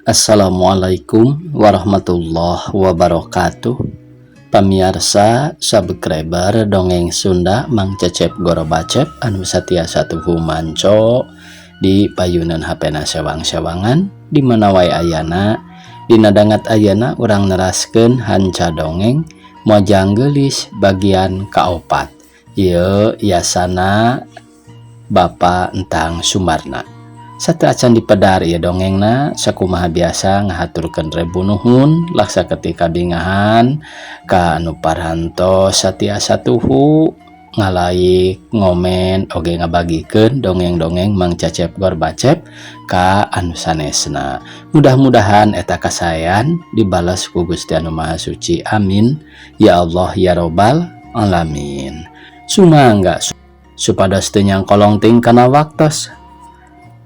Assalamualaikum warahmatullahi wabarakatuh. Pamiarsa subscriber dongeng Sunda Mang Cecep Gorobacep anu satia satuhu manco di payunan HP na sewang-sewangan di mana wae ayana. Dina dangat ayana urang neraskeun hanca dongeng Mojang Geulis bagian kaopat. Ieu yasana Bapak Entang Sumarna. Sateuacan dipedar ieu dongengna, sakumaha biasa ngahaturkeun rebu nuhun laksa ketika bingahan ka anu parantos satia satuhu ngalaik, ngomen, oge ngabagikeun dongeng-dongeng Mang Cecep Gorbacep ka anu sanesna. Mudah-mudahan eta kasaean dibales ku Gusti Anu Maha Suci. Amin ya Allah ya Robbal alamin. Sumangga supados teu nyangkolong ting kana waktos.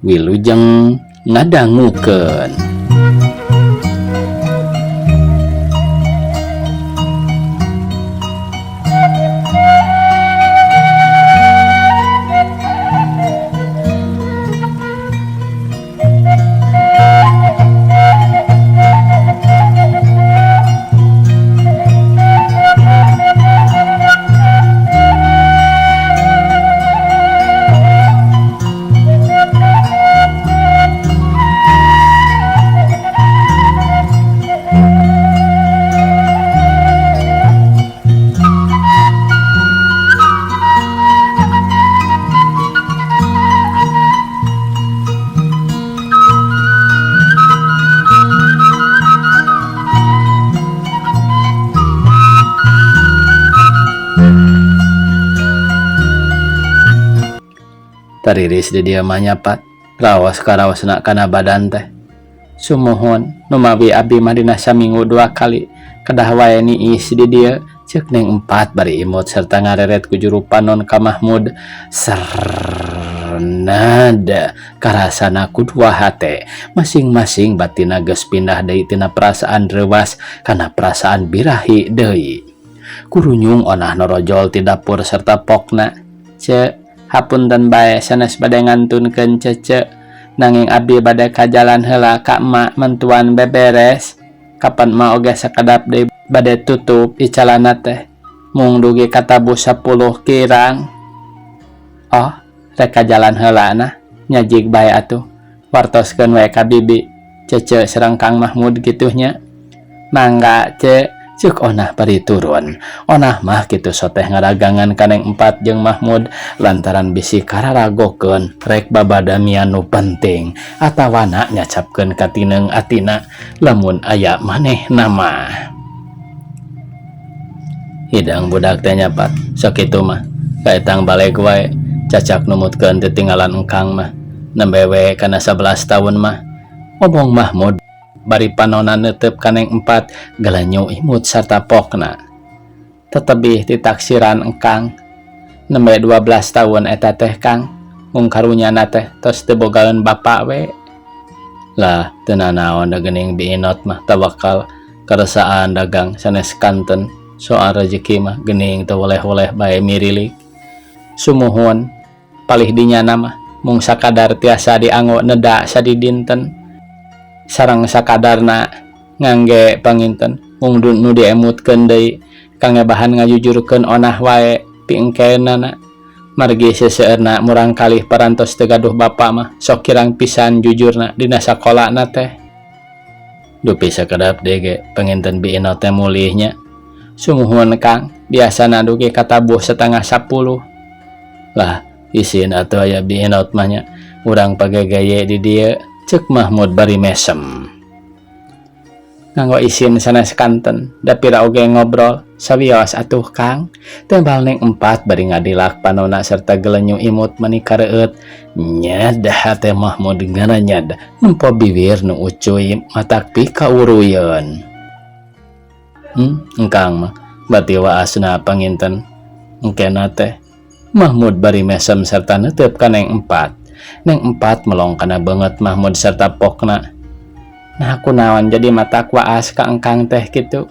Wilujeng ngadangukeun. Tariris di dieu mah nya Pat, raos karaosna kana badan teh. Sumuhun, numawi abi mah dina saminggu dua kali kedah wae niis di dieu, ceuk Neng Empat bari imut serta ngareret ku juru panon ka Mahmud. Sernad karasana ku dua hate, masing-masing batina geus pindah deui tina perasaan reuwas kana perasaan birahi deui. Kurunyung onah norojol ti dapur serta pokna. Ce, hapunten bae sanes bade ngantunkeun cece, nanging abdi bade ka jalan heula ka emak mantuan beberes. Kapan emak oge sakedap deui bade tutup icalana teh, mung dugi katabuh 10 kirang. Oh, rek ka jalan heula nah, nyajig bae atuh. Wartoskeun we ka bibi, cece sareng Kang Mahmud kitu nya. Mangga ce, ceuk onah bari turun. Onah mah kitu soteh ngaragangan ka Neng Empat jeung Mahmud lantaran bisi kararagokeun rek babadamian nu penting atawana nyacapkeun ka tineung atina lamun aya manehna mah. Hidang budak teh nya Pat, sakitu mah kaetang baleg wae cacak numutkeun titinggalan engkang mah nembe we kana 11 tahun mah. Omong Mahmud bari panona neuteub ka Neng Empat galanyu imut sarta pokna. Tetebih ditaksiran engkang nembe 12 tahun eta teh Kang, mung karunyana teh tos teu bogaeun bapa we. Lah teu nanaon da geuning biinot mah tawakal karesaan dagang sanes kanten soal rejeki mah geuning teu woleh-woleh bae mirilik. Sumuhun palih dinyana mah mung sakadar tiasa dianggo neda sadidinten sareng sakadarna ngangge panginten mung nu diemutkeun deui kangge bahan ngajujurkeun onah wae piengkenana. Margi seseueurna murang kalih parantos teu gaduh bapa mah sok kirang pisan jujurna dina sakolana teh. Dupi sakedap deui ge panginten biinot teh mulih nya. Sumuhun Kang, biasana dugi katabuh setengah 10. Lah isin atuh aya biinot mah nya, urang pagagaye di dieu, ceuk Mahmud bari mesem. Nganggo isin sanes kanten, da pira oge ngobrol, sawios atuh Kang. Tembal Neng Empat bari ngadilak panona serta gelenyu imut mani kareueut. Nyad hate Mahmud ngaranyad, nempo bibir nu ucuy matak pikauruyeun. Engkang mah bati waasna panginten engkena teh. Mahmud bari mesem serta neuteub ka Neng Empat. Neng Empat melong kana beungeut Mahmud serta pokna. Nah kunaon jadi matak waas ka engkang teh kitu?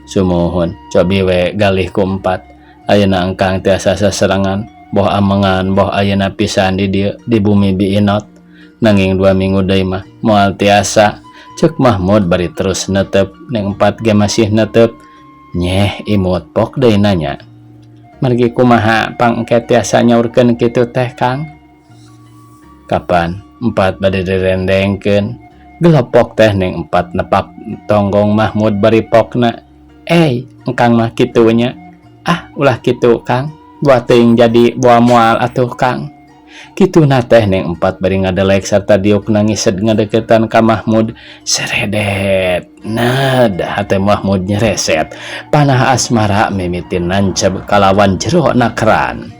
Sumuhun, cobi we galih ku Empat. Ayeuna engkang tiasa saserangan, boh amengan boh ayeuna pisan di dieu di bumi biinot. Nanging 2 minggu deui mah moal tiasa, cek Mahmud bari terus netep. Neng Empat ge masih netep. Nyeh, imut pok deui nanya. Margi kumaha pang engke tiasa nyaurkeun kitu teh, Kang? Kapan Empat bade direndengkeun? Gelepok teh Neng Empat nepak tonggong Mahmud bari pokna. Eh, engkang mah kitu nya. Ah, ulah kitu, Kang. Buat teuing jadi boa moal atuh, Kang. Kituna teh Neng Empat bari ngadelek sarta diuk nangis ngadeukeutan ka Mahmud. Seredet nad hate Mahmud nyereset. Panah asmara mimiti nanceb kalawan jero nakeran.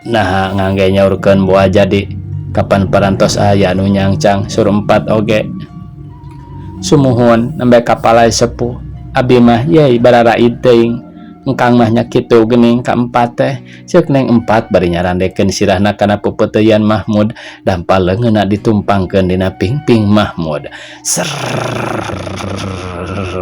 Nah, ngangge nyaurkeun boa jadi. Kapan parantos aya nu nyangcang sur Empat oge. Sumuhun, nembe kapalai sepuh. Abi mah yey bararaid teuing. Engkang mah nya kitu geuning ka Empat teh, ceuk Neng Empat bari nyarandekeun sirahna kana pepeuteuyan Mahmud dampal leungeunna ditumpangkeun dina pingping Mahmud. Serrrr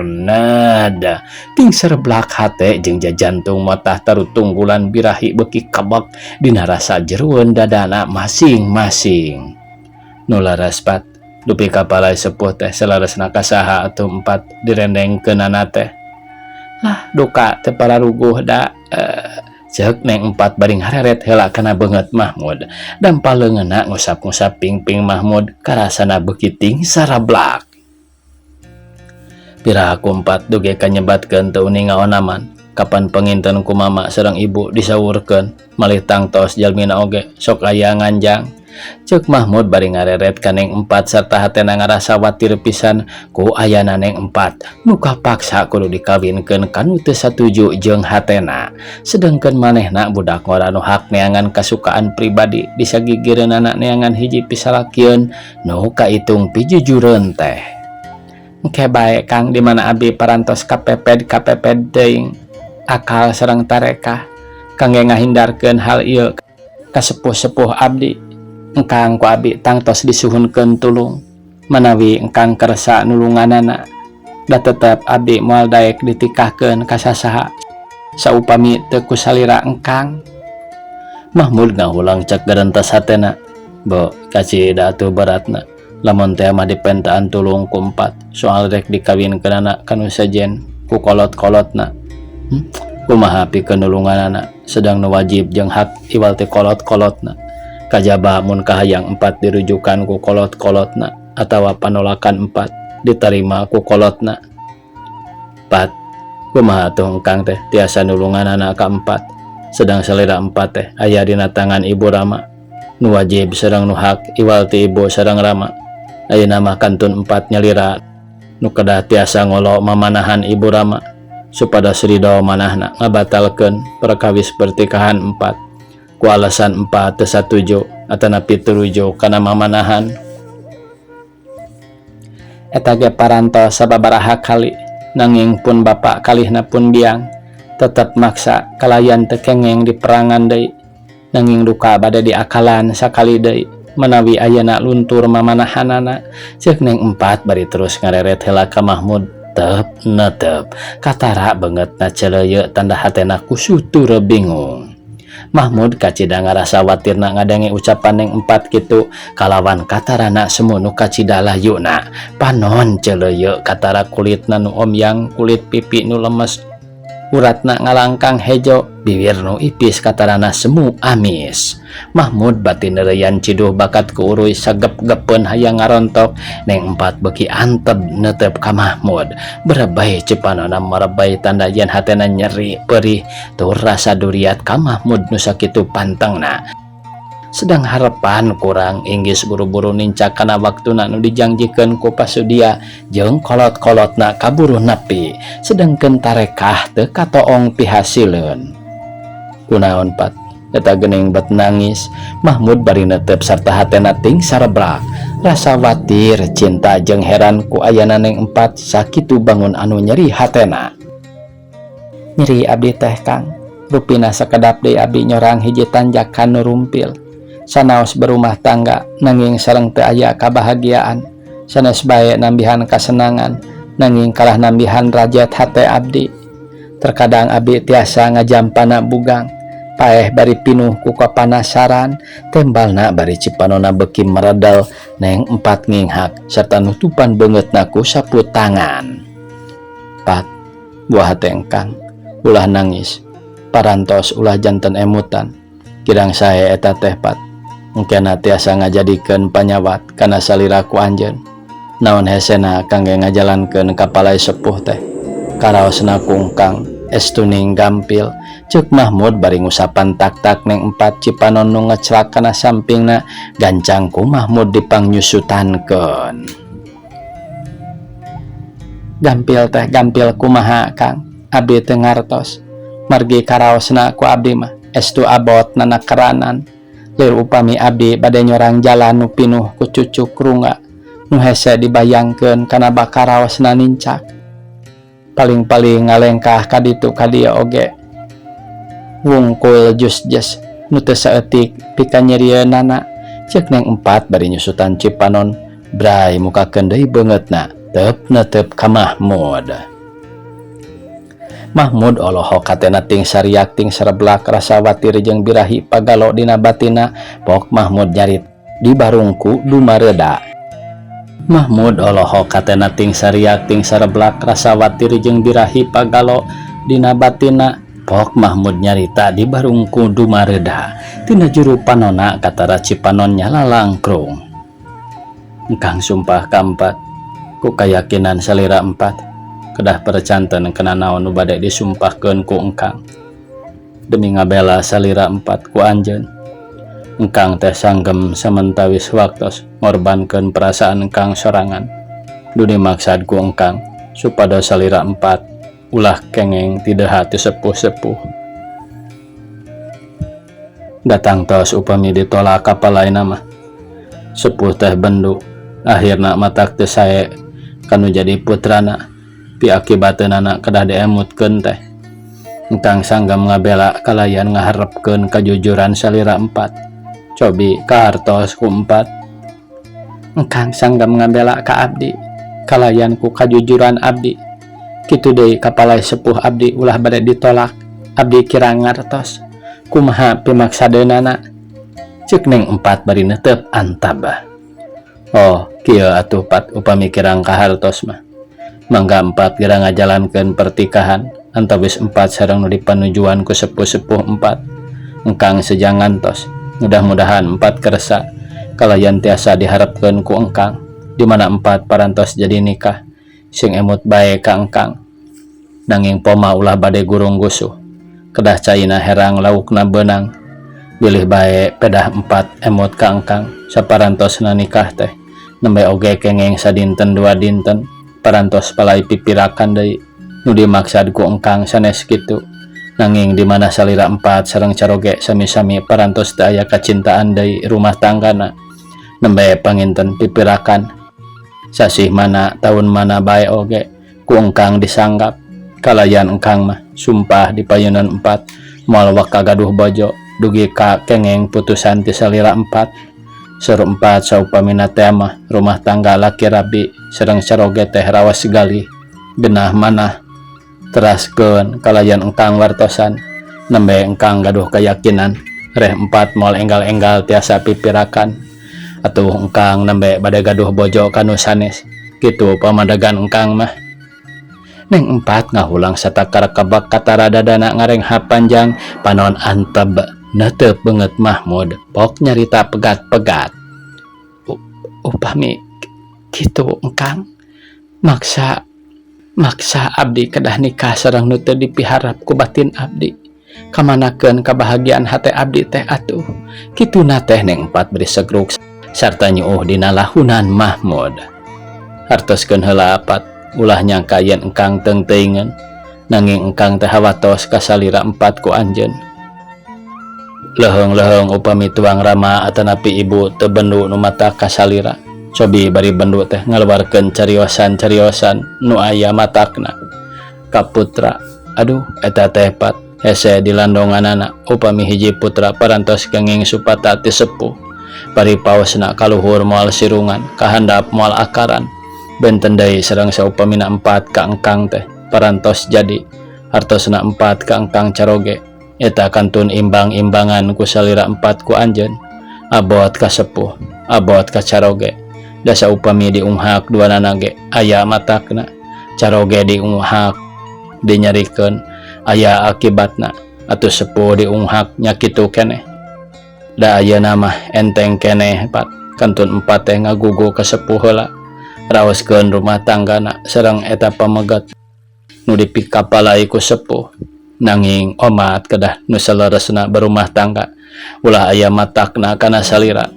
nada ting serblak hate jeung jajantung motah tarutunggulan birahi beuki kebek dina rasa jerueun dadana masing-masing. Nu laras, Pat, dupi ka palai sepuh teh saleresna ka saha atuh Empat direndengkeunana teh? Lah, duka teu pararuguh da, ceuk Neng Empat bari ngareret heula kana beungeut Mahmud. Dampal leungeunna ngusap-ngusap pingping Mahmud karasana beuki ting sarablak. Piraku Empat dugi ka nyebatkeun teu uning ngaonaman. Kapan panginten ku mama sareng ibu disawurkeun, malih tangtos jalmina oge sok aya nganjang, ceuk Mahmud bari ngareret ka Neng Empat sarta hatena ngarasa watir pisan ku ayana Neng Empat nu kapaksa kudu dikawinkeun ka nu teu satuju jeung hatena, sedengkeun manehna budak ngora nu hak neangan kasukaan pribadi disagigireunana neangan hiji pisalakieun nu kaitung pijujureun teh. Engke bae, Kang, di mana abi parantos kapeped kapeped teuing akal sareng tarekah kangge ngahindarkeun hal ieu ka sepuh-sepuh abdi. Engkang ku abi tangtos disuhunkeun tulung. Manawi engkang kersa nulunganana, da tetep abdi moal daek ditikahkeun ka sasaha saupami teu ku salira engkang. Mahmud ngahulang cek gerentes hatena. Bo kacida atuh beratna lamun teh mah dipentaan tulung ku Empat soal rek dikawinkeunana ka nu sejen ku kolot-kolotna. Kumaha pikeun nulunganana, sedang nu wajib jeung hak iwal ti kolot-kolotna? Kajaba mun kahayang Empat dirujukan ku kolot-kolotna atawa panolakan Empat diterima ku kolotna. Pat, kumaha atuh engkang teh tiasa nulunganana ka Empat, sedang salira Empat teh aya dina tangan ibu rama? Nu wajib sareng nu hak iwal ti ibu sareng rama. Ayeuna mah kantun Empat nyalira nu kedah tiasa ngolo mamanahan ibu rama supados ridho manahna ngabatalkeun perkawis pertikahan Empat ku alasan Empat teu satuju atanapi teu kana mamanahan. Eta ge parantos sababaraha kali, nanging pun bapak kalihna pun biang tetep maksa kalayan teu kengeng diperangan deui. Nanging duka bade diakalan sakali deui manawi ayeuna luntur mamanahanana, ceuk Neng Empat bari terus ngareret heula ka Mahmud. Tep netep katara beungeutna celeuyeuh tanda hatena kusutur bingung. Mahmud kacida ngarasa watirna ngadenge ucapan Neng Empat kitu kalawan katarana semu nu kacida layuna. Panon celeuyeuh, katara kulitna nu omyang, kulit pipi nu lemes, uratna ngalangkang hejo, bibir nu ipis katarana semu amis. Mahmud batin neureyan ciduh bakat ku uruy sagep-gepeun hayang ngarontok. Neng Empat beuki anteb netep ka Mahmud. Berebay cepanona merebay tanda yen hatena nyeri perih tur rasa duriat ka Mahmud nu sakitu pantengna, sedang harapan kurang inggis buru-buru nincak kana waktuna nu dijangjikeun ku pasudia jeung kolot-kolotna kaburu nepi, sedengkeun tarekah teu katoong pihasileun. Kunaon, Pat, eta geuning bet nangis? Mahmud bari netep sarta hatena ting sarebrak rasa watir, cinta jeung heran ku ayana Neng Empat sakitu bangun anu nyeri hatena. Nyeri abdi teh, Kang. Rupina sakedap deui abdi nyorang hiji tanjakan nu rumpil. Sanaos berumah tangga, nanging sareng teu aya kabahagiaan. Sanes bae nambihan kasenangan, nanging kalah nambihan rajet hate abdi. Terkadang abdi tiasa ngajampana bugang. Paeh bari pinuh ku kapanasaran, tembalna bari cipanona beuki meredel Neng Empat nginghak serta nutupan beungeutna ku sapu tangan. Pat, buah hate engkang, ulah nangis, parantos ulah janten emutan. Kirang sae eta teh Pat, engkena tiasa ngajadikeun panyawat kana salira ku anjeun. Naon hesena kangge ngajalankeun kapalai sepuh teh. Karaosna ku engkang estuning gampil, ceuk Mahmud bari ngusapan tak-tak Neng Empat cipanon nu ngeclak kana sampingna gancang ku Mahmud dipangnyusutankeun. Gampil teh gampil kumaha Kang, abdi teu ngartos. Margi karaosna ku abdi mah estu abot nanakeranan. Lir upami abdi bade nyorang jalan nu pinuh ku cucuk rungga nu hese dibayangkeun kana bakaraosna nincak. Paling-paling ngalengkah ka ditu ka dieu oge wungkul jusjes nu teu saeutik pikanyerieunana, ceuk Neng Empat bari nyusutan cipanon bray mukakeun deui beungeutna teup neuteup ka Mahmud. Mahmud olohok hatena ting sariak ting sareblak rasa watir jeung birahi pagalo dina batinna pok Mahmud nyarit di barungku dumareda. Mahmud olohok hatena ting sariak ting sareblak rasa watir jeung birahi pagalo dina batinna pok Mahmud nyarita di barungku dumareda. Tina juru panona katara cipanon nyala langkrung. Engkang sumpah ka Empat ku kayakinan salira Empat kedah percanten kena naon nu bade disumpahkeun ku engkang demi ngabela salira Empat ku anjeun. Engkang teh sanggem samentawis waktos ngorbankeun perasaan engkang sorangan duni maksad ku engkang supados salira Empat ulah kengeng tidak hati sepuh-sepuh. Datang tos upami ditolak kapalaina mah sepuh teh bendu akhirna matak teu sae kanu jadi putrana piakibateunana kedah diemutkeun teh. Engkang sanggam ngabela kalayan ngaharepkeun kajujuran salira Empat. Cobi kahartos ku Empat. Engkang sanggam ngabela ka abdi kalayan ku kajujuran abdi. Kitu deui kapalai sepuh abdi ulah bade ditolak. Abdi kirang ngartos kumaha pimaksadeunana, ceuk Neng Empat bari neuteup antab. Oh, kieu atuh Pat, upami kirang kahartos mah mangga Empat gera ngajalankeun pertikahan antawis Empat sareng nu dipanujuan ku sepuh-sepuh Empat. Engkang sejang ngantos, mudah-mudahan Empat kersa kalayan tiasa diharapkeun ku engkang. Di mana Empat parantos jadi nikah sing emut bae ka engkang, nanging poma ulah bade gurung gusuh, kedah caina herang laukna beunang. Bilih bae pedah Empat emut ka engkang saparantosna nikah teh nembe oge kengeng sadinten dua dinten parantos palai pipirakan deui. Nu dimaksad ku engkang sanes kitu, nanging di mana salira Empat sareng caroge sami-sami parantos teu aya kacintaan deui rumah tanggana nembe panginten pipirakan sasih mana tahun mana bae oge ku engkang disanggap. Kalayan engkang mah sumpah di payunan Empat moal waka gaduh bojo dugi ka kengeng putusan ti salira Empat. Seru Empat saupamina teh mah rumah tangga laki rabi sareng caroge teh rawas galih genah manah. Teraskeun kalayan engkang wartosan nembe engkang gaduh keyakinan reh Empat moal enggal-enggal tiasa pipirakan atuh engkang nembe bade gaduh bojo kanu sanes. Kitu pamadegan engkang mah. Neng Empat ngahulang satakar kabak katara dadana ngarengha panjang panon anteb neuteup beungeut Mahmud pok nyarita pegat-pegat. Upami kitu engkang maksa maksa abdi kedah nikah sareng nu teu dipiharap ku batin abdi, kamanakeun kabahagiaan hate abdi teh atuh? Kituna teh Neng Empat beri segruk sarta nyuuh dina lahunan Mahmud. Hartoskeun heula Pat, ulah nyangka yen engkang teungteuingeun, nanging engkang teh hawatos ka salira Empat ku anjeun. Leuheung-leuheung upami tuang rama atanapi ibu teu bendu nu matak kasalira. Cobi bari bendu teh ngaluarkeun cariosan-cariosan nu aya matakna ka putra. Aduh, eta teh Pat, hese dilandonganana upami hiji putra parantos kenging supata ti sepuh. Bari paosna kaluhur moal sirungan, kahandap moal akaran. Benten deui sareng saupamina Empat ka engkang teh parantos jadi hartosna Empat ka engkang caroge. Eta kantun imbang-imbangan ku salira empat ku anjeun. Abot ka sepuh, abot ka caroge. Da saupami diunghak duanana ge aya matakna. Caroge diunghak dinyerikeun aya akibatna atuh sepuh diunghak nya kitu keneh. Da ayeuna mah enteng keneh pat kantun empat teh ngagugu ka sepuh heula. Raoskeun rumah tanggana sareng eta pameget nu dipikapalai ku sepuh. Nanging omat kedah nu saleresna berumah tangga ulah aya matakna kana salira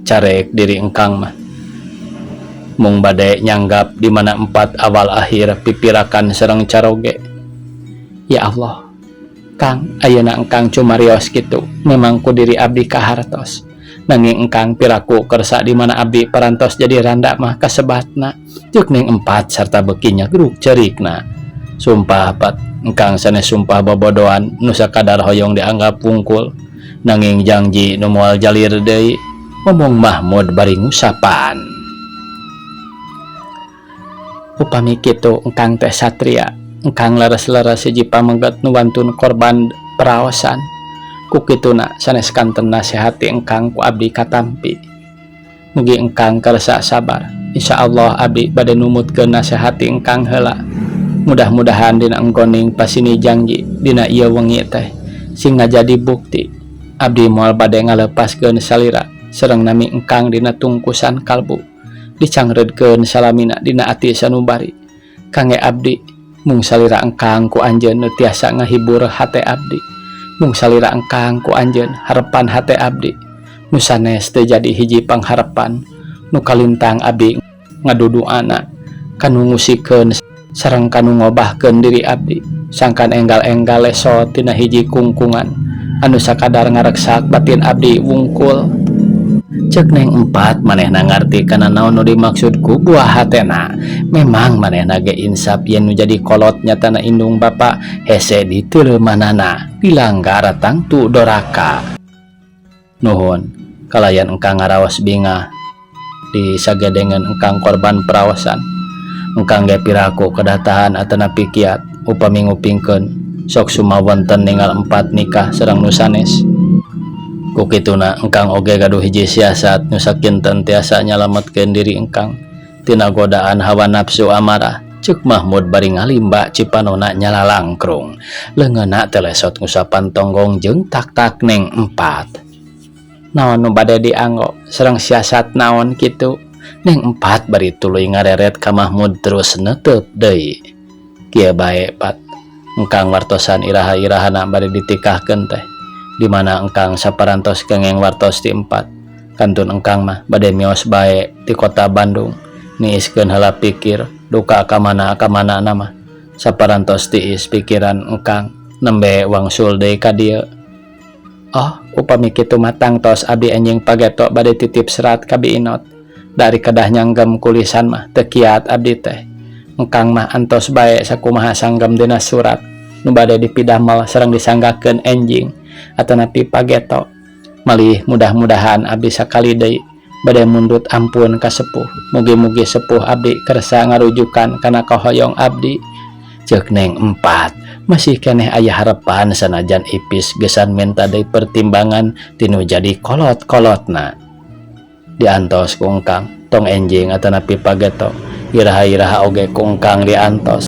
carek diri engkang mah. Mung bade nyanggap di mana empat awal akhir pipirakan sareng caroge. Ya Allah, Kang, ayeuna engkang cumarios kitu memang ku diri abdi kahartos. Nanging engkang piraku kersa di mana abdi parantos jadi randa mah kasebatna. Ceuk Neng Empat sarta beuki nyagrug cerikna. Sumpah pat, engkang sanes sumpah bobodoan nu sakadar hoyong dianggap wungkul. Nanging jangji nu moal jalir deui, omong Mahmud bari ngusapan. Upami kitu engkang teh satria, engkang leres-leres hiji pameget nu wantun korban peraosan. Ku kituna sanes kanten nasehati engkang ku abdi katampi. Mugi engkang kersa sabar. Insyaallah abdi bade numutkeun nasehati engkang heula. Mudah-mudahan dina enggoning pasini jangji dina ieu wengi teh sing ngajadi bukti abdi moal bade ngalepaskeun salira sareng nami engkang dina tungkusan kalbu dicangreudkeun salamina dina ati sanubari kangge abdi mung salira engkang ku anjeun nu tiasa ngahibur hate abdi mung salira engkang ku anjeun harepan hate abdi nu sanes teu jadi hiji pangharepan nu kalintang abdi ngaduduana kanu ngusikeun sareng kanu ngobahkeun diri abdi sangkan enggal-enggal lesot tina hiji kungkungan anu sakadar ngareksak batin abdi wungkul. Ceuk Neng Empat manehna ngarti kana naon nu dimaksud ku buah hatena. Memang manehna ge insaf yen nu jadi kolot nyatana indung bapa hese diteuleumannana dilanggar tangtu doraka. Nuhun kalayan engkang ngaraos bingah di sagedengeun engkang korban peraosan. Engkang ge piraku kedatahan atanapi kiat upami ngupingkeun sok sumawonten ninggal empat nikah sareng nu sanes. Ku kituna engkang oge gaduh hiji siasat nu sakinten tiasa nyalametkeun diri engkang tina godaan hawa nafsu amarah. Ceuk Mahmud bari ngalimba cipanona nyalalangkrung. Leungeunna telesot ngusapan tonggong jeung tak-tak Neng Empat. Naon nu bade dianggo sareng siasat naon kitu? Neng Empat bari tuluy ngareret ka Mahmud terus netep deui. Kieu bae pat, engkang wartosan iraha-irahana bade ditikahkeun teh. Di mana engkang saparantos kengeng wartos ti empat. Kantun engkang mah bade mios bae ti kota Bandung. Niiskeun heula pikir duka ka mana ka mana nama. Saparantos tiis pikiran engkang nembe wangsul deui ka dieu. Oh, upami kitu mah tangtos abdi enjing pageto bade titip serat ka Bi Inot. Dari kedah nyanggem kulisan mah teu kiat abdi teh. Engkang mah antos bae sakumaha sanggem dina surat nu bade dipidamel sareng disanggakeun enjing atanapi pageto. Malih mudah-mudahan abdi sakali deui bade mundut ampun ka sepuh. Mugi-mugi sepuh abdi kersa ngarujukan kana kahoyong abdi. Ceuk Neng Empat masih keneh aya harepan sanajan ipis gesan minta deui pertimbangan tinu jadi kolot-kolotna. Diantos ku engkang tong enjing atanapi pageto iraha-iraha oge ku engkang diantos.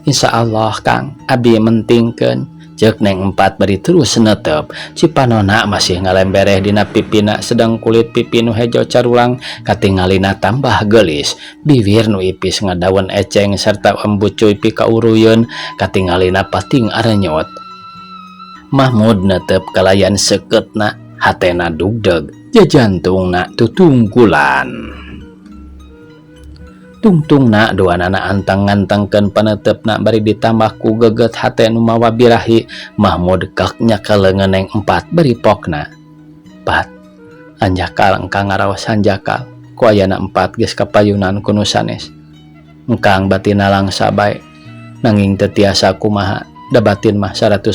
Insyaallah Kang abdi mentingkeun. Ceuk Neng Empat bari terus netep cipanona masih ngalembereh dina pipina sedang kulit pipi nu hejo carulang katingalina tambah geulis bibir nu ipis ngadaun eceng serta embucuy pikauruyeun katingalina pating arenyot. Mahmud netep kalayan sekeutna hatena dugdeg jajantungna tutungkulan. Tungtungna duanana antang-ngantangkeun panetepna bari ditambah ku geget hate nu mawa birahi. Mahmud kak nyaka leungeun Neng Empat bari pokna. Pat, hanjakal engkang ngaraos hanjakal ku ayana empat geus kapayunan ku nu sanes. Engkang batina langsa bae nanging teu tiasa kumaha da batin mah 100%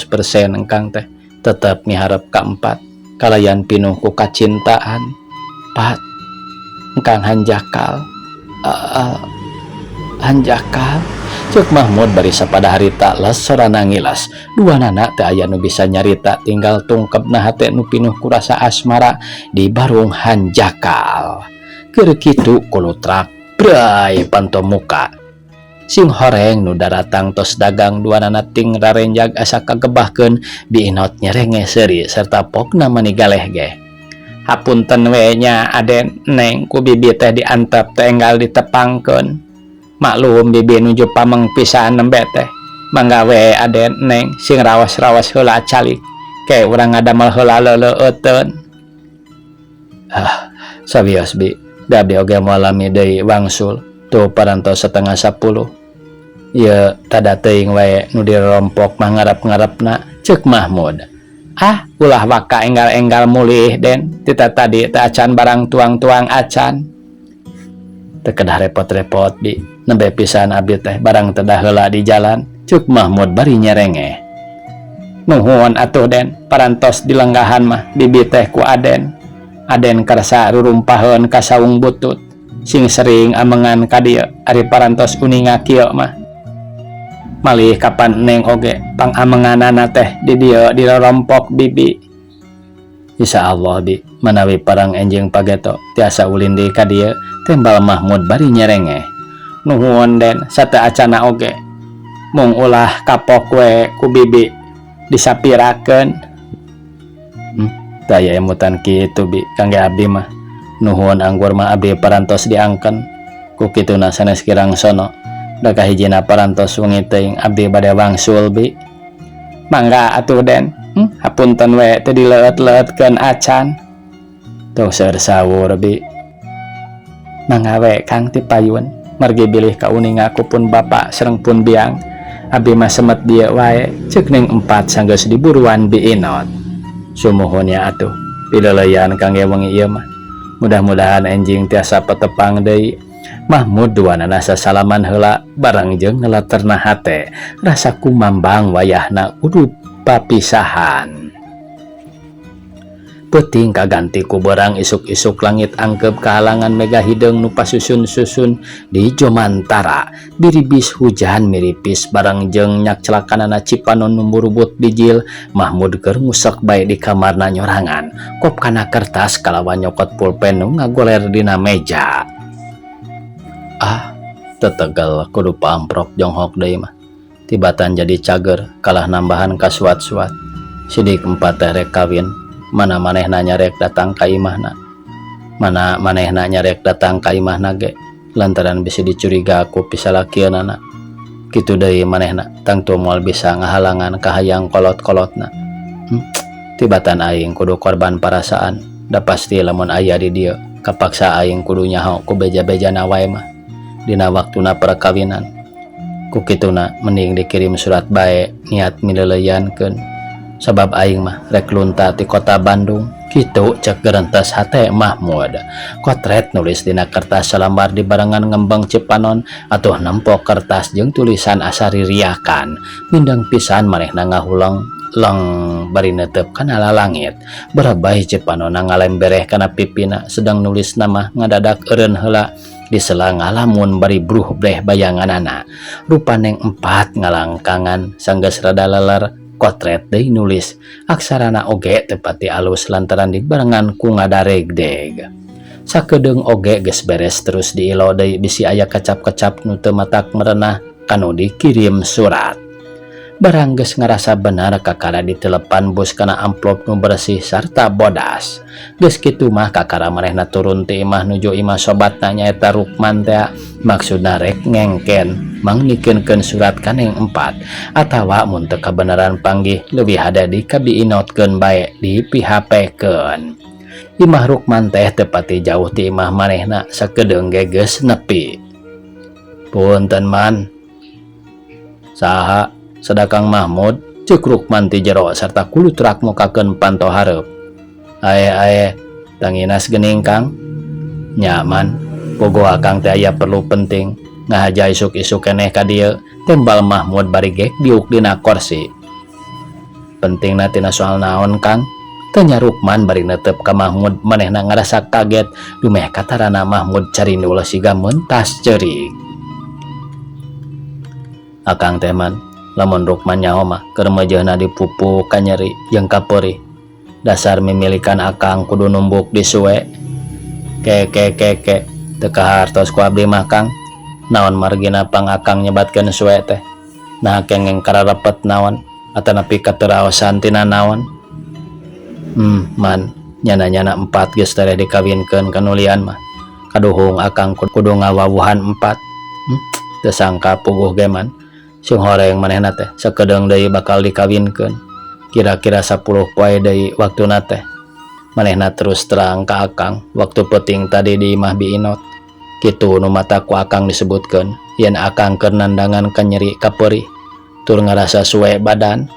engkang teh tetep miharep ka empat kalayan pinuh ku kacintaan. Pat, engkang hanjakal. Hanjakal. Ceuk Mahmud bari sapada harita les sorana ngilas. Duanana teu aya nu bisa nyarita tinggal tungkebna hate nu pinuh ku rasa asmara di barung hanjakal. Keur kitu kulutrak bray panto muka. Sing horeng nu daratang tos dagang duanana ting rarenjag asa kagebahkeun biinot nyerenge seuri serta pokna mani galeh ge. Hapunten we nya Aden Neng ku bibi teh diantep teh enggal ditepangkeun. Maklum bibi nuju pameng pisan nembe teh. Mangga we Aden Neng sing raos-raos heula calik. Ke urang ngadamel heula leuleueuteun. Ah, sawios bi, da abdi oge moal lami deui wangsul. Tuh parantos setengah 10. Ieu tada teuing wae nu dirompok mah ngarep-ngarepna ceuk Mahmud. Ah, ulah waka enggal-enggal mulih Den, tita tadi teh acan barang tuang-tuang acan. Teu kedah repot-repot bi, nembe pisan abdi teh barang tedah heula di jalan, ceuk Mahmud bari nyerengeh. Nuhun atuh Den, parantos dilenggahan mah bibi teh ku Aden. Aden kersa rurumpaheun ka saung butut. Sing sering amengan ka dieu ari parantos uninga kieu mah. Malih kapan Neng oge pangamenganana teh di dieu dirorompok bibi. Insyaallah bi, manawi parang enjing pageto tiasa ulin deui ka dieu, tembal Mahmud bari nyerengeh. Nuhun Den, sateu acana oge. Mung ulah kapok we ku bibi disapirakeun. Teu aya emutan kitu bi kangge abdi mah. Nuhun anggur mah abdi parantos diangken. Ku kituna sanes kirang sono. Da kahijina parantos wengi teuing abdi bade wangsul bi. Mangga atuh Den. Hapunten we teu dileueut-leueutkeun acan. Tong seueur sawur bi. Mangga we Kang ti payun. Margi bilih kauninga ku pun bapa sareng pun biang. Abdi mah semet dieu wae ceuk Neng Empat sanggeus diburuan Bi Inot. Sumuhun nya atuh pileuleyan kangge wengi ieu mah. Mudah-mudahan enjing tiasa petepang deui. Mahmud duanana sasalaman heula bareng jeung ngeleterna hate rasa kumambang wayahna kudu papisahan. Peuting kaganti ku beurang isuk-isuk langit angkep kahalangan mega hideung nu pasusun-susun di Jomantara. Biribis hujan miripis bareng jeung nyakcelakanana Cipanon nu murubut bijil. Mahmud keur ngusek bae di kamarna nyorangan. Kop kana kertas kalawan nyokot pulpen nu ngagoler dina meja. Ah, tetegal kudu paamprok jonghok deui mah. Tibatan jadi cager kalah nambahan kasuat-suat. Sidik Empat teh rek kawin. Mana manehna nyarek datang ka imahna. Mana manehna nyarek datang ka imahna ge lantaran bisi dicuriga ku pisalakieunana. Kitu deui manehna tangtu moal bisa ngahalangan kahayang kolot-kolotna. Tibatan aing kudu korban parasaan. Da pasti lamun aya di dieu kapaksa aing kudu nyaho ku beja-bejana wae mah. Dina waktuna perkawinan. Ku kituna mending dikirim surat bae niat mileuleyankeun. Sabab aing mah rek lunta ti kota Bandung. Kitu cek gerentes hate Mahmud. Kotret nulis dina kertas salambar di barengan ngembeng Cipanon atuh nempo kertas jeung tulisan asa ririakan. Mindeng pisan manehna ngahuleng leng bari neuteup kana lalangit. Berebay Cipanonna ngalembereh kana pipina sedang nulis nama ngadadak eureun heula. Disela ngalamun bari bruh breh bayanganana. Rupa Neng Empat ngalangkangan sanggeus rada leler. Kotret deui nulis aksarana oge teu pati alus lantaran dibarengan ku ngadaregdeg. Sakedeung oge geus beres terus diilo deui bisi aya kecap-kecap nu teu matak merenah kanu dikirim surat. Barang geus ngarasa bener kakara ditelepan bus kana amplop nu bersih sarta bodas. Geus kitu mah kakara manehna turun ti imah nuju imah sobatna nyaeta Rukman tea maksudna rek ngengken mangnikeunkeun surat ka Neng Empat atawa mun teu kabeneran panggih leuwih hade dikabiinotkeun bae di PHP-keun. Imah Rukman teh teu pati jauh ti imah manehna sakedeung ge geus nepi. Punten man. Saha? Sadakang Mahmud ceuk Rukman ti jero sarta kulutrak mukakeun panto hareup. Ae ae tanginas geuning Kang. Nyaman pogo akang teh aya perlu penting ngahaja isuk-isuk keneh ka dieu tembal Mahmud bari gek diuk dina korsi. Pentingna tina soal naon Kang? Tanya Rukman bari netep ka Mahmud manehna ngarasa kaget dumeh katarana Mahmud carindul siga mentas ceurik. Akang teh man, lamun Rukman nyaho mah keur meujeuhna dipupuk ka nyeri jeung kapeurih. Dasar mimilikan akang kudu numbuk di suwe. Ke ke ke ke teu kahartos ku abdi mah Kang. Naon margina pang akang nyebatkeun suwe teh. Naha kengeng kararepet naon atanapi kateraosan tina naon. Man, nyana-nyana empat geus tereh dikawinkeun ka nu lian mah. Kaduhung akang kudu ngawawuhan empat. Teu sangka puguh ge man. Sing horeng manehna teh sakedeung deui bakal dikawinkeun. Kira-kira 10 poe deui waktuna teh. Manehna terus terang ka akang waktu peuting tadi di imah Bi Inot. Kitu nu mata ku akang disebutkeun yen akang keur nandangan ka nyeri kapeurih tur ngarasa suwe badan.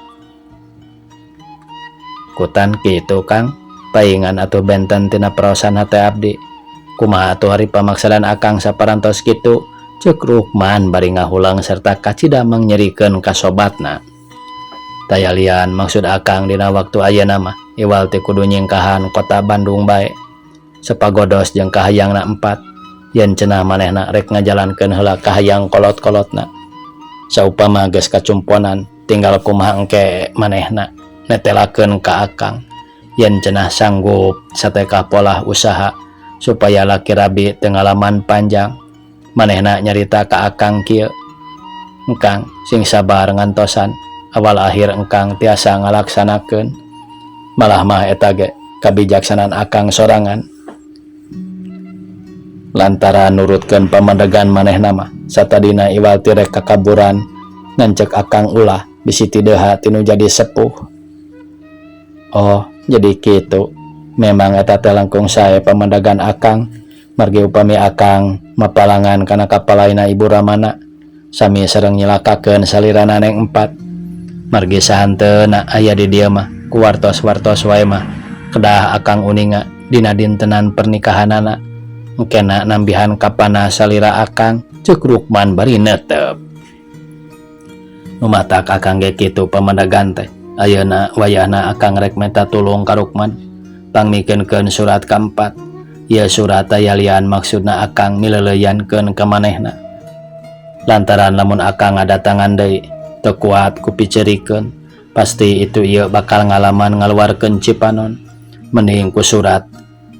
Kutan kitu Kang, paingan atuh benten tina paraosan hate abdi. Kumaha atuh ari pamaksadan akang saparantos kitu? Ceuk Rukman bari ngahulang serta kacida mangnyerikeun ka sobatna. Taya lian maksud akang dina waktu ayeuna mah iwal ti kudu nyingkahan kota Bandung bae. Sapagodos jeung kahayangna empat, yen cenah manehna rek ngajalankeun heula kahayang kolot-kolotna. Saupama geus kacumponan tinggal kumaha engke manehna netelakeun ka akang. Yen cenah sanggup satekah polah usaha supaya laki rabi teu ngalaman panjang. Manehna nyarita ka akang kieu. Engkang sing sabar ngantosan awal akhir engkang tiasa ngalaksanakeun. Malah mah eta ge kabijaksanaan akang sorangan. Lantaran nurutkeun pamandegan manehna mah satadina iwal ti rek kakaburan ngan ceuk akang ulah bisi tideha tinu jadi sepuh. Oh, jadi kitu. Memang eta teh langkung sae pamandegan akang. Margi upami akang mapalangan kana kapalaina Ibu Ramana sami sareng nyilakakeun salirana neng empat. Margi sahanteuna aya di dieu mah ku wartos-wartos wae mah kedah akang uninga dina dintenan pernikahanana. Engkena nambihan kapana salira akang ceuk Rukman bari netep. Nu matak akang ge kitu pamandegan teh. Ayeuna wayahna akang rek menta tulung ka Rukman pangmikeunkeun surat kaempat. Ieu surat aya lian maksudna akang mileleuyankeun ka manehna. Lantaran lamun akang ngadatangan deui teu kuat ku piceurikeun, pasti itu ieu bakal ngalaman ngaluarkeun cipanon. Mending ku surat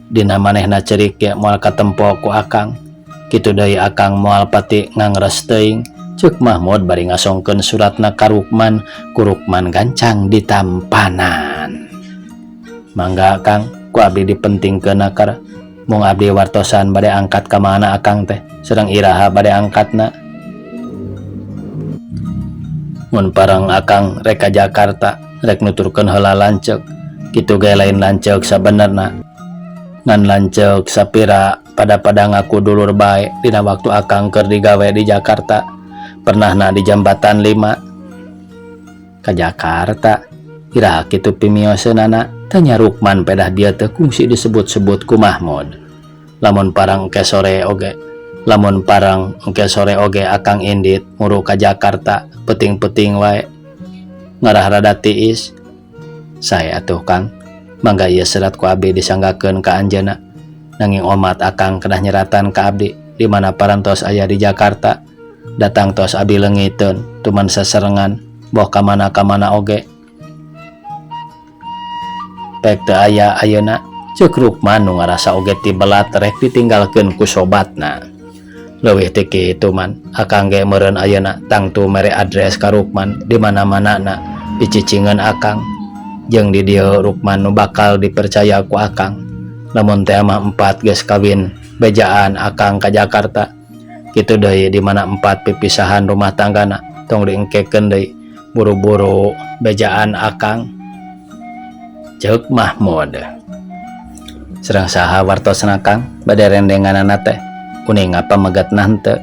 dina manehna cerik ge moal katempo ku akang. Kitu deui akang moal pati ngangres teuing. Ceuk Mahmud bari ngasongkeun suratna ka Rukman, ku Rukman gancang ditampanan. Mangga Kang, ku abdi dipentingkeun akar. Mung abdi wartosan bade angkat ka mana akang teh, sareng iraha bade angkatna. Mun parang akang rek ka Jakarta, rek nuturkeun heula lanceuk. Kitu ge lain lanceuk sabenerna. Ngan lanceuk sapira pada-pada ngaku dulur bae dina waktu akang keur digawe di Jakarta. Pernahna di jambatan 5 ka Jakarta. Iraha kitu pimioseunana? Tanya Rukman pedah dia teu kungsi disebut-sebut ku Mahmud. Lamun parang engke sore oge, lamun parang engke sore oge akang indit muru ka Jakarta peuting-peuting wae. Ngarah rada tiis. Sae atuh Kang, mangga ieu serat ku abdi disanggakeun ka anjeunna. Nanging omat akang kedah nyeratan ka abdi di mana parantos aya di Jakarta. Datang tos abdi leungiteun tuman sasarengan boh ka mana-kamana oge. Pek teu aya ayeuna, ceuk Rukman nu ngarasa oge tibelat rek ditinggalkeun ku sobatna. Leuwih ti kitu man, akang ge meureun ayeuna tangtu mere adres ka Rukman di mana-manana picicingeun akang. Jeung di dieu Rukman nu bakal dipercaya ku akang. Lamun teh mah empat geus kawin bejaan akang ka Jakarta. Kitu deui di mana empat pipisahan rumah tanggana tong diengkekeun deui buru-buru bejaan akang. Ceuk Mahmud. Sareng saha wartosna Kang bade rendenganana teh? Uning apa megatna henteu?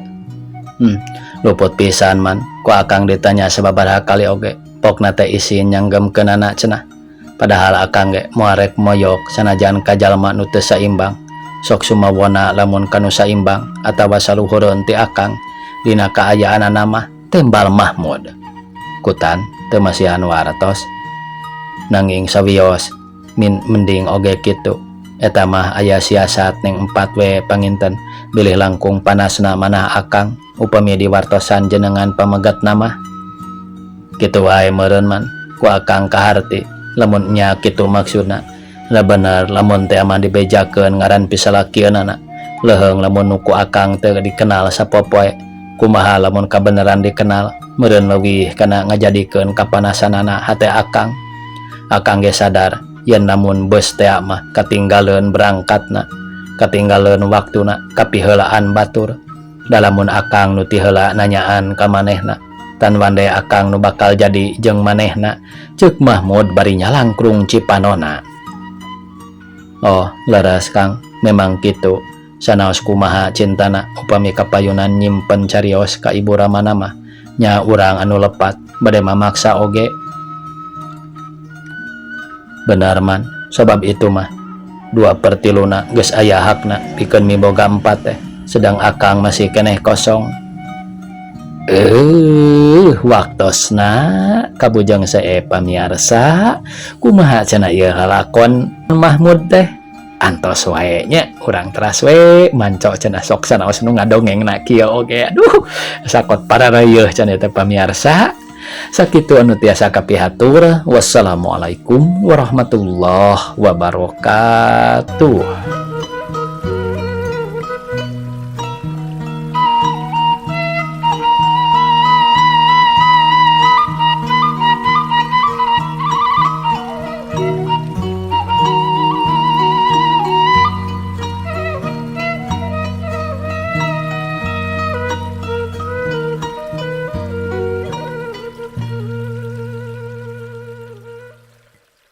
Luput pisan man, ku akang ditanya sababaraha kali oge. Pokna teh isin nyanggemkeunana cenah. Padahal akang ge moal rek moyok sanajan ka jalma nu teu saimbang. Sok sumawona lamun ka nu saimbang atawa saluhureun ti akang dina kaayaanana mah tembal Mahmud. Kutan teu masihan wartos. Nanging sawios min mending oge kitu. Eta mah aya siasat neng empat we panginten bilih langkung panasna manah akang upami diwartosan jenengan pamegatna mah. Kitu wae meureun man ku akang kaharti lamun nya kitu maksudna. Da bener lamun teh mah dibejakeun ngaran pisalakieunana. Leuheung lamun nu ku akang teu dikenal sapopoe. Kumaha lamun kabeneran dikenal meureun leuwih kana ngajadikeun kapanasanana hate akang. Akang ge sadar yen lamun beus tea mah katinggaleun berangkatna, katinggaleun waktuna, kapiheulaan batur. Da lamun akang nu ti heula nanyaan ka manehna, tan wande akang nu bakal jadi jeung manehna, ceuk Mahmud bari nyalangkrung cipanona. Oh, leres Kang, memang kitu. Sanaos kumaha cintana upami kapayunan nyimpen carios ka ibu ramana mah nya urang anu lepat bade mamaksa oge. Bener man, sabab itu mah 2/3na geus aya hakna pikeun miboga empat teh, sedang akang masih keneh kosong. Waktosna kabujeng sae pamiarsa, kumaha cenah ieu lalakon Mahmud teh? Antos wae nya urang teras we manco cenah sok sanaos nu ngadongengna kieu oge. Aduh, sakot pararayeuh cenah teh pamiarsa. Sakitu anu tiasa kapihatur. Wassalamualaikum warahmatullahi wabarakatuh.